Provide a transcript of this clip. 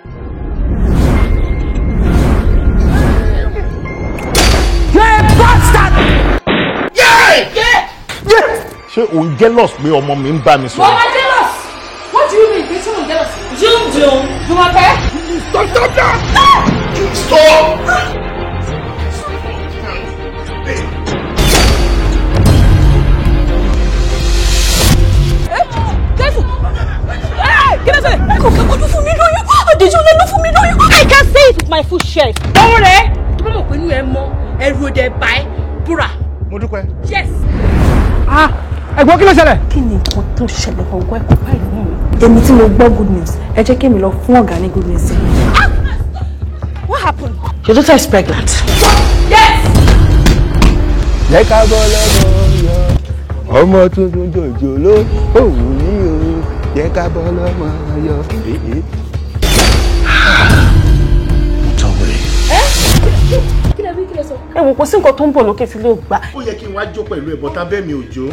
You're a bastard! Yeah! Yeah! Yeah! Ṣé o ń jealous pé ọmọ mi ń bá mi sọ̀rọ̀? Mo ma jealous! What do you mean? Pé tí mo ń jealous? Jumjum! Jùmọ̀kẹ́! Stop, stop, stop! Stop! Kí ló ṣẹlẹ̀? Kò kẹ́ kojú fún mi lóyún. Àdèjì olóyún fún mi lóyún. I can say it with my full chest. Ọ̀rẹ́ rẹ̀ tó bá mọ̀ pé inú ẹ mọ́ ẹrù òde bá ẹ búra. Mo dúpẹ́. Yes. Ah, ẹ̀gbọ́n kí ló ṣẹlẹ̀? Kí ni nǹkan tó ṣẹlẹ̀ gangan ẹ̀kọ́ báyìí mú mi? Èmi tí mo gbọ́ good news, ẹ jẹ́ kí èmi lọ fún ọ̀gá ní good news. What happened? Your daughter is pregnant. Yes! Jẹ́ ká bọ́ lọ́mọ yọ, ọmọ tuntun jòjòló, òwú ní o, jẹ́ ká bọ́ lọ́mọ yọ. Ẹ wò kò sí nǹkan tó ń bọ̀ lókè tí ló gbà. Ó yẹ kí n wá jó pẹ̀lú ẹ̀bọ̀tá bẹ́ẹ̀ mi ò jó.